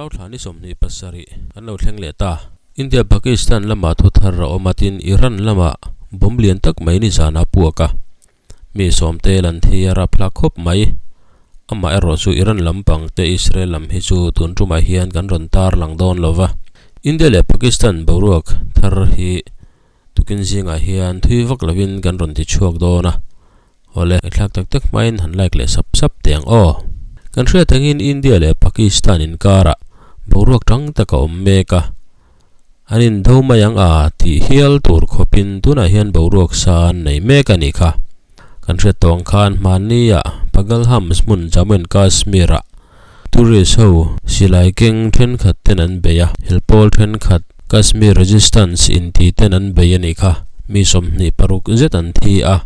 Thla ni 27 kan lo thleng leh ta. India Pakistan lamah thu thar a awm a tin Iran lamah bomb lian tak mai ni zan a puak a. Mi sawmte lan thi a rap hlak khawp mai. Amah erawh chu Iran lampang te Israel lam hi chu tun tumah hian kan rawn tar lang dawn lo va. India leh Pakistan boruak thar hi tukin zingah hian thui vak lovin kan rawn ti chhuak dawn a. Awle, thlak tak tak hmain han like leh sap sap teh ang aw. Kan hriat angin India leh Pakistan inkarah boruak tang tak a awm mek a, an indo mai ang a tih hial tur khawpin tunah hian boruak sa an nei mek a nih kha. Kan hriat tawh ang khan hmanniah Pagalhams hmun Jammu and Kashmir-ah tourist ho silai keng thenkhat ten an bei a, helpawl thenkhat Kashmir Resistance inti ten an bei a nih kha. Mi 26 zet an thi a.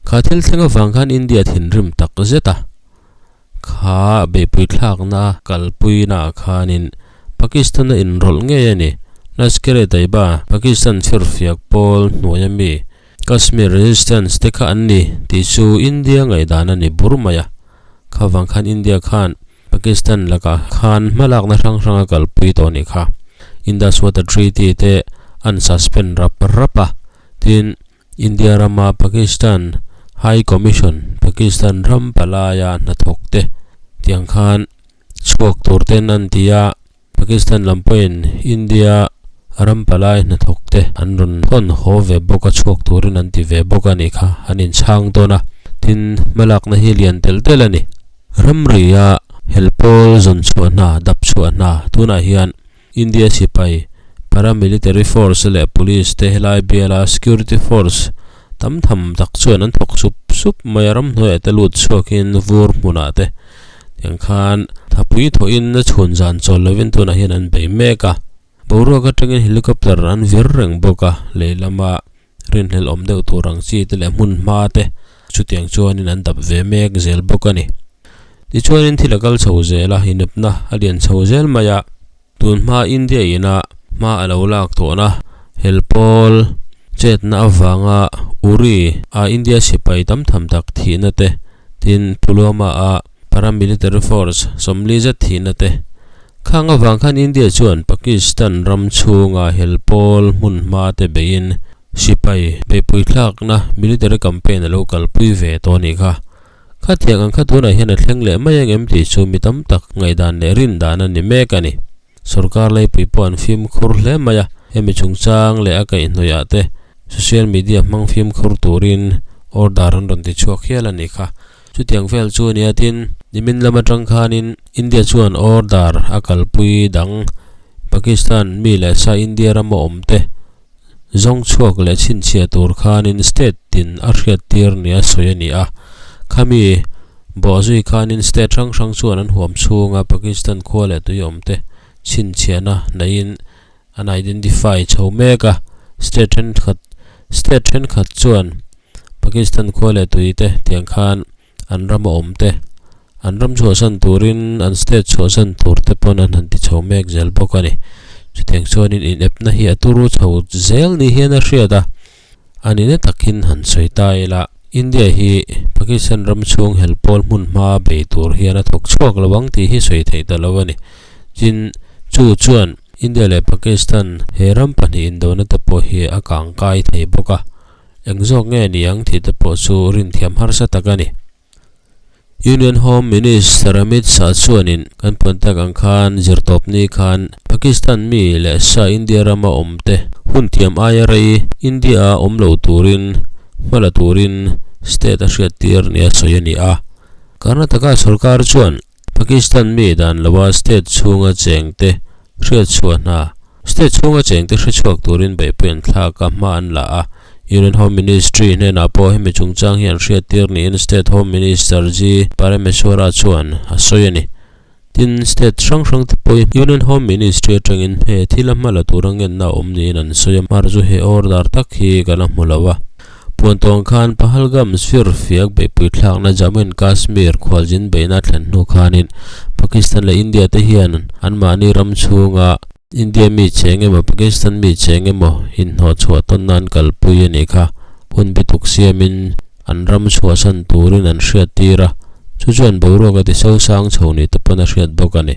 Kha thil thleng avang khan India thinrim tak zet a, kha beihpui thlakna kalpuina ah khanin Pakistan a inrawlh ngei a ni. Lashkar-e-Taiba, Pakistan chhirfiak pawl hnuaia mi, Kashmir Resistance te kha an ni tih chu India ngaihdan a ni bur mai a. Kha vang khan India khan Pakistan lakah khan hmalakna hrang hrang a kalpui tawh a nih kha. Indus Water Treaty te an suspend rap rap a, tin India rama Pakistan High Commission, Pakistan ram palaia hnathawk te tiang khan chhuak tur ten an ti a, Pakistan lam pawhin India ram palai hnathawk te an rawn hawn haw ve bawk a, chhuak turin an ti ve bawk a nih kha, an inchhang dawn a, tin hmalakna hi lian tel tel a ni. Ramria helpawl zawn chhuah hna, dap chhuah hna tunah hian India sipai, paramilitary force leh police te helai biala security force tam tham tak chuan an thawk sup sup mai a, ramhnuaiah te lut chhuakin vur hmunah te tiang khan thapui thawhin a chhun zan chawl lovin tunah hian an bei mek a. Boruak atangin helicopter an vir reng bawk a, lehlama rinhlelh awm deuh tur ang chi te leh hmun hma te chutiang chuanin an dap ve mek zel bawk a ni. Tichuanin thil a kal chho zel a, inepna a lian chho zel mai a, tun hma India ina hma a lo lak tawhna helpawl chetna avanga Uri a India sipai tam tham tak thihna te, tin Pulwama a paramilitary force 40 zet thihna te Khang avang khan India chuan Pakistan ram chhunga helpawl hmun hma te beiin sipai beihpui thlakna military campaign a lo kalpui ve tawh a nih kha. Khatiang ang kha tunah hian a thleng leh mai ang em tih chu mi tam tak ngaihdan leh rindan a ni mek a ni. Sorkar leipui pawh an fimkhur hle mai a, hemi chungchang leh a kaihhnawihah te social media hmang fimkhur turin order an rawn ti chhuak hial a nih kha. Chutiang vel chu nia tin, nimin lam atang khanin India chuan order a kalpui dang Pakistan mi leh sa India rama awm te zawng chhuak leh chhinchhiah tur khanin state tin a hriat tir nia sawi a ni a. Khami bawhzui khanin state hrang hrang chuan an huam chhunga Pakistan khua leh tui awm te chhinchhiahna neihin an identify chho mek a. State thenkhat state thenkhat chuan Pakistan khua leh tui te tiang khan an ram a awm te, an ram chhuahsan turin an state chhuahsan tur te pawn an han ti chho mek zel bawk a ni. Chutiang chuanin inepna hi a turu chho zel ni hian a hriat a, a nihna takin han sawi ta ila India hi Pakistan ram chhung helpawl hmun hma bei tur hian a thawk chhuak lo ang tih hi sawi theih ta lo a ni. Tin, chu chuan India leh Pakistan he ram pahnih indona te pawh hi a kangkai thei bawk a. Eng zawk nge ni ang tih te pawh chu rinthiam harsa tak a ni. Union Home Minister Amit Shah chuanin kan puan tak ang khan zirtawpni khan Pakistan mi leh sa India rama awm te hun thiam aia rei India a awm lo turin hma la turin state a hriattir nia sawi a ni a. Karnataka sorkar chuan Pakistan mi dan loa state chhunga cheng te hriatchhuah hna State chhunga cheng te hrechhuak turin beihpui an thlak a, hma an la a. Union Home Ministry hnenah pawh hemi chungchang hi an hriattir niin State Home Minister G Parameswara chuan a sawi a ni. Tin, state hrang hrang te pawhin Union Home Ministry atangin he thil a hma la tura ngenna a awm niin an sawi a, hmar chu he order tak hi ka la hmu lo a. Puantawng khan Pahalgam Sphere fiak beihpui thlakna Jammu and Kashmir khualzin beihna thlen hnu khanin Pakistan leh India te hian anmahni ram chhunga India mi cheng emaw Pakistan mi cheng emaw inhnawh chhuah tawn nan kalpui a nih kha. Hun bituk siamin an ram chhuahsan turin an hriat tir a, chu chuan boruak a ti sosang chho ni te pawn a hriat bawk a ni.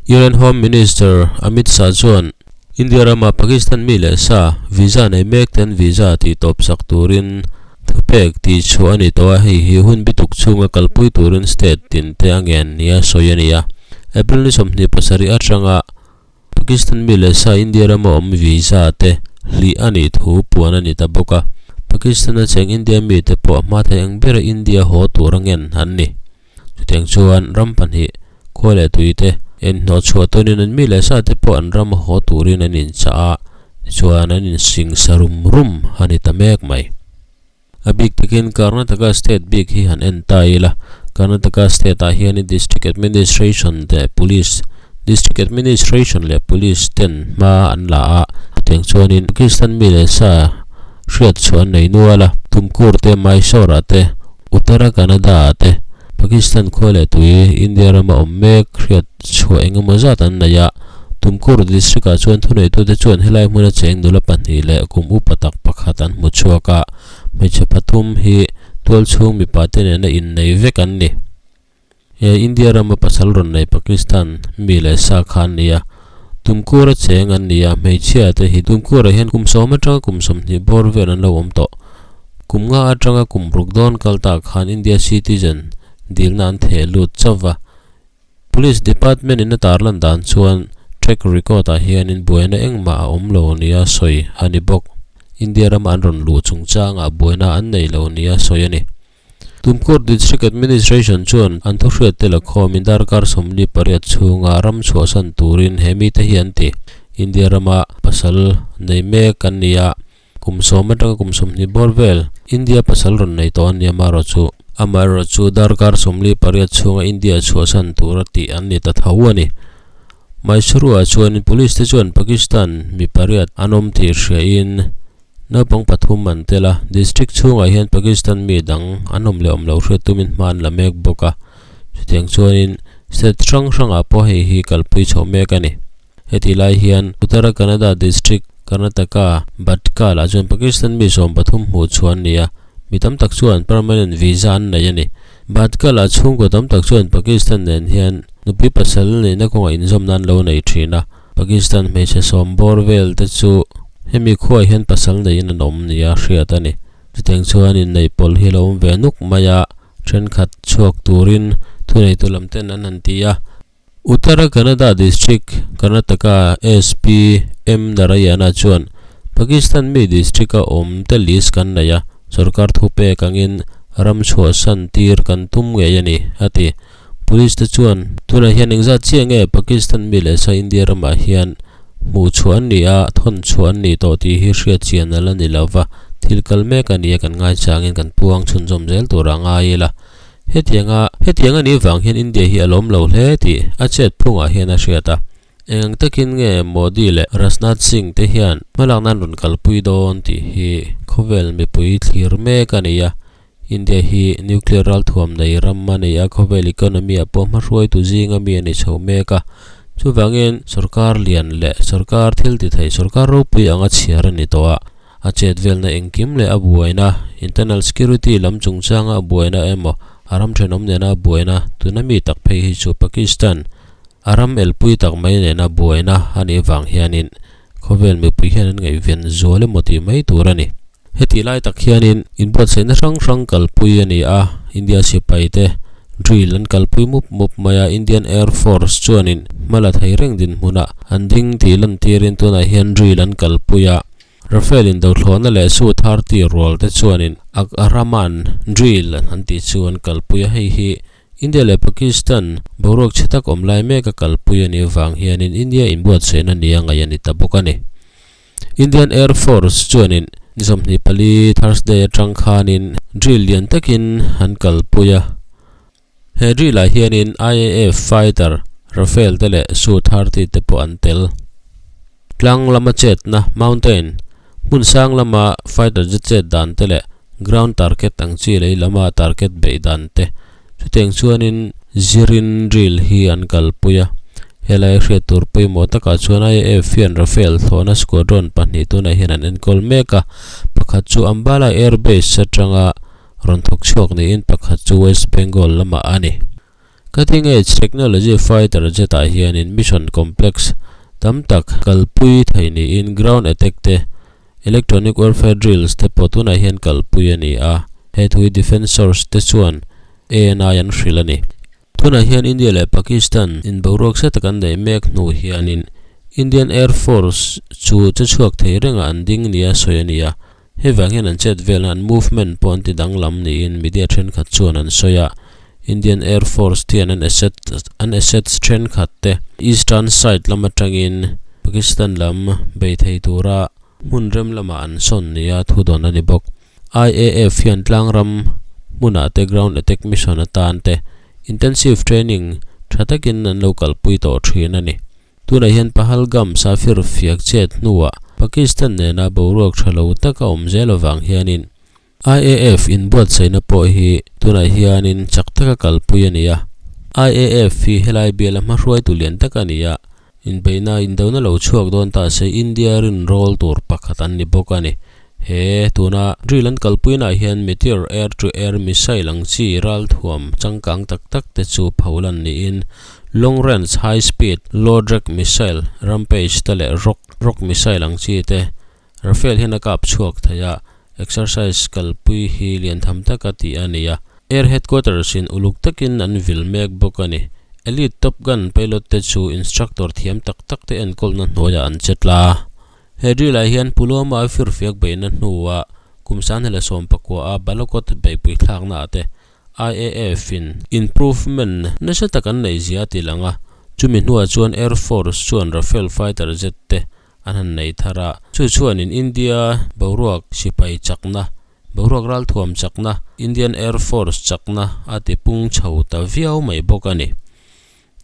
Union Home Minister Amit Shah chuan India rama Pakistan mi leh sa visa nei mek ten visa tih tawp sak turin thupek tih chhuah a ni tawh a, hei hi hun bituk chhunga kalpui turin state tin te a ngen nia sawi a ni a. April ni 27 atanga Pakistan mi leh sa India rama awm visa te hlih a nih thu puan a ni ta bawk a, Pakistan a cheng India mite pawh hma thei ang bera India haw tur a ngen an ni. Chutiang chuan ram pahnih, khua leh tui te inhnawh chhuah tawnin an mi leh sa te pawh an ram haw turin an inchah a, tichuan an insingsa rum rum a ni ta mek mai. A bik takin Karnataka state bik hi han en ta ila, Karnataka state ah hianin District Administration leh Police District Administration leh Police ten hma an la a, chutiang chuanin Pakistan mi leh sa hriat chhuah an nei nual a, Tumkur te, Mysore ah te, Uttara Kannada ah te Pakistan khua leh tui India rama awm mek hriat chhuah eng emaw zat an nei a, Tumkur district ah chuan thuneitute chuan helai hmuna cheng nula pahnih leh kum upa tak pakhat an hmu chhuak a. Hmeichhe pathum hi tual chhung mipa te nena innei vek an ni. He India rama pasal rawn nei Pakistan mi leh sa kha an ni a, Tumkura cheng an ni a, hmeichhia te hi Tumkurah hian kum sawm atanga kum 20 bawr vel an lo awm tawh. Kum nga atanga kum ruk dawn kal tak khan India citizen dilna an theh lut chauh va. Police Department in a tarlan dan chuan track record ah hianin buaina engmah a awm lo nia sawi a ni bawk. India rama an rawn luh chungchangah buaina an nei lo nia sawi a ni. Tumkur District Administration chuan an thuhriat te la khawmin darkar 48 chhunga ram chhuahsan turin he mite hi an ti. India rama pasal nei mek an ni a. Kum sawm atanga kum 20 bawr vel India pasal rawn nei tawh a nia amaherawhchu amaherawhchu darkar 48 chhunga India chhuahsan tura tih an ni ta tho a ni. Mysuru-ah chuanin police te chuan Pakistan mi pariat an awm tih hriain naupang pathum an tel a, district chhungah hian Pakistan mi dang an awm leh awm lo hriat tumin hma an la mek bawk a, chutiang chuanin state hrang hrangah pawh hei hi kalpui chhoh mek a ni. Heti lai hian Uttara Kannada district, Karnataka, Bhatkal ah chuan Pakistan mi 13 hmuh chhuah an ni a, mi tam tak chuan permanent visa an nei a ni. Bhatkal ah chhungkaw tam tak chuan Pakistan nen hian nupui pasal neihna kawngah inzawmna an lo nei thin a, Pakistan hmeichhe sawm bawr vel te chu hemi khuaah hian pasal neiin an awm nia hriat a ni. Chutiang chuan inneih pawlh hi a lo awm ve nuk mai a, thenkhat chhuak turin thuneitu lam ten an han ti a. Uttara Kannada District, Karnataka SP M Narayana chuan Pakistan mi district-a awm te list kan nei a, sorkar thu pek angin ram chhuahsan tir kan tum ngei a ni, a ti. Police te chuan tunah hian engzat chiah nge Pakistan mi leh sa India ramah hian hmuh chhuah an ni a, thawn chhuah an ni tawh tih hi hriat chian a la ni lo va, thil kal mek a ni a kan ngaichangin kan puang chhunzawm zel tur a ngai ila. Hetianga hetiang a nih vang hian India hi a lawm lo hle tih a chet phungah hian a hriat a. Eng ang takin nge Modi leh Rajnath Singh te hian hmalakna an rawn kalpui dawn tih hi khawvel mipui thlir mek a ni a. India hi nuclear ralthuam nei ram a ni a, khawvel economy ah pawh hmahruaitu zinga mi a ni chho mek a. Chuvangin sorkar lian leh sorkar thil ti thei sorkar ropui anga chhiar a ni tawh a. A chet velna engkim leh a buaina, internal security lam chungchanga a buaina emaw, a ram thenawm nena a buaina, tuna mi tak phei hi chu Pakistan, a ram elpui tak mai nena buaina a nih vang hianin khawvel mipui hian an ngaihven zual emaw tih mai tur a ni. Heti lai tak hianin inbuatsaihna hrang hrang kalpui a ni a, India sipai te drill an kalpui mup mup mai a, Indian Air Force chuanin hma la thei reng dinhmunah an ding tih lantirin tunah hian drill an kalpui a. Rafale indothlawhna leh Su 30 rual te chuanin Ak-Rahman drill an tih chu an kalpui a, hei hi India leh Pakistan boruak chhe tak awm lai mek a kalpui a nih vang hianin India inbuatsaihna nia ngaih a ni ta bawk a ni. Indian Air Force chuanin ni 24 Thursday atang khanin drill lian takin an kalpui a. He drill ah hianin IAF fighter Rafale te leh Su 30 te pawh an tel. Tlang lama chetna, mountain, hmun sang lama fighter jet chet dan te leh ground target ang chi lei lama target beih dan te chutiang chuanin zirin drill hi an kalpui a. Helai hriat tur pawimawh takah chuan IAF hian Rafale thlawhna squadron pahnih tunah hian an enkawl mek a, pakhat chu Ambala Air Base atanga rawn thawk chhuak niin pakhat chu West Bengal lamah a ni. Cutting edge technology fighter jet ah hianin mission complex tam tak kalpui thei niin ground attack te, electronic warfare drills te pawh tunah hian kalpui a ni a, he thu hi defence source te chuan ANI an hrilh a ni. Tunah hian India leh Pakistan in boruak se tak an neih mek hnu hianin Indian Air Force chu che chhuak thei rengah an ding nia sawi a ni a, hei vang hian an chet velna an movement pawh an ti danglam niin media thenkhat chuan an sawi a, Indian Air Force hian an asset an assets thenkhat te eastern side lam atangin Pakistan lam bei thei tura hmun rem lamah an sawn nia thu dawn a ni bawk. IAF hian tlangram hmunah te ground attack mission atan te intensive training tha takin an lo kalpui tawh thin a ni. Tunah hian Pahalgam safir fiak chet hnuah Pakistan nena boruak tha lo taka awm zel avang hianin IAF inbuatsaihna pawh hi tunah hianin chak taka kalpui a ni a. IAF hi helai biala hmahruaitu lian tak a ni a, Inbeihna indona lo chhuak dawn ta se India rinrawl tur pakhat an ni bawk a ni. He tuna drill an kalpuinaah hian Meteor air to air missile ang chi ralthuam changkang tak tak te chu pholan niin long range high speed low drag missile Rampage te leh Rock Rock missile ang chi te Rafale hian a kap chhuak thei a, exercise kalpui hi lian tham taka tih a ni a. Air Headquarters in uluk takin an vil mek bawk a ni. Elite Top Gun pilot te chu instructor thiam tak tak te enkawlna hnuaiah an che tla. He drill ah hian Pulwama a firfiak beihna hnuah kum sanghela 19 a Balakot beihpui thlakna ah te IAF in improvement nasa tak an neih zia a ti lang a, chumi hnuah chuan Air Force chuan Rafale fighter jet te an han nei thar a, chu chuanin India boruak sipai chakna, boruak ralthuam chakna, Indian Air Force chakna a ti pung chho ta viau mai bawk a ni.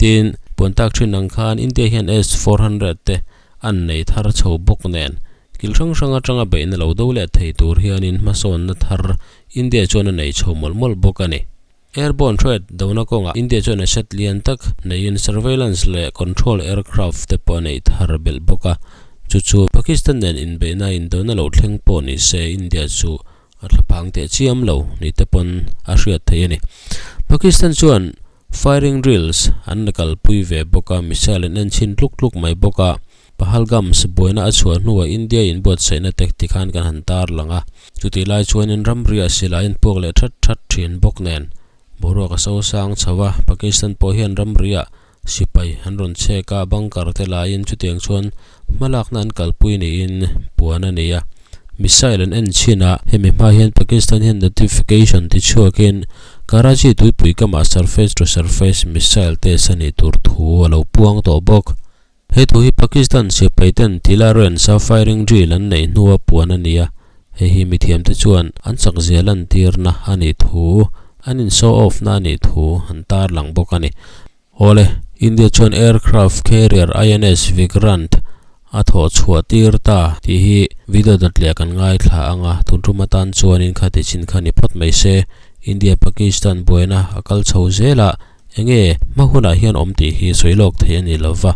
Tin, puan tak thin ang khan India hian S 400 te an nei thar chho bawk nen, kil hrang hrang atanga beihna lo do leh thei tur hianin hmasawnna thar India chuan a nei chho mawlh mawlh bawk a ni. Airborne threat dona kawngah India chuan asset lian tak neiin surveillance leh control aircraft te pawh a neih thar belh bawk a, chu chu Pakistan nen inbeihna indona lo thleng pawh ni se India chu a thlaphang teh chiam lo ni te pawn a hriat theih a ni. Pakistan chuan firing drills an la kalpui ve bawk a, missile an en chhin tluk tluk mai bawk a, Pahalgams buaina a chhuah hnuah India inbuatsaihna tek tikhan kan han tar lang a, chutih lai chuanin ramriah silai an puak leh that that thin bawk nen boruak a so sang chho a, Pakistan pawh hian ramriah sipai an rawn chhek a, bunker te laiin chutiang chuan hmalakna an kalpui niin puan a ni a, missile an en chhin a, hemi hma hian Pakistan hian notification ti chhuakin Karachi tuipui kamah surface to surface missile test a nih tur thu a lo puang tawh bawk. He thu hi Pakistan sipai ten Tila Range-a firing drill an neih hnua puan a ni a, hei hi mithiamte chuan an chakzia lantirna a nih thu, an in show off na a nih thu an tarlang bawk a ni. Awle, India chuan aircraft carrier INS Vikrant a thawh chhuah tir ta tih hi video dawt leh kan ngaithla ang a, tun tum atan chuanin khati chin kha ni phawt mai se, India-Pakistan buaina a kal chho zel a, Enge hma hunah hian awm tih hi sawi lawk theih a ni lo va,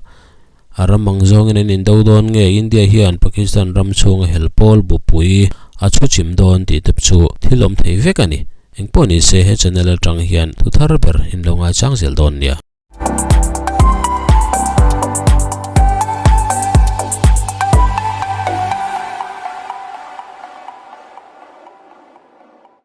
a ram ang zawngin an indo dawn nge India hian Pakistan ram chhunga hel pawl bupui a chhu chim dawn tih te chu thil awm thei vek a ni. Engpawh ni se he channel atang hian thu thar ber in lo ngaichang zel dawn nia.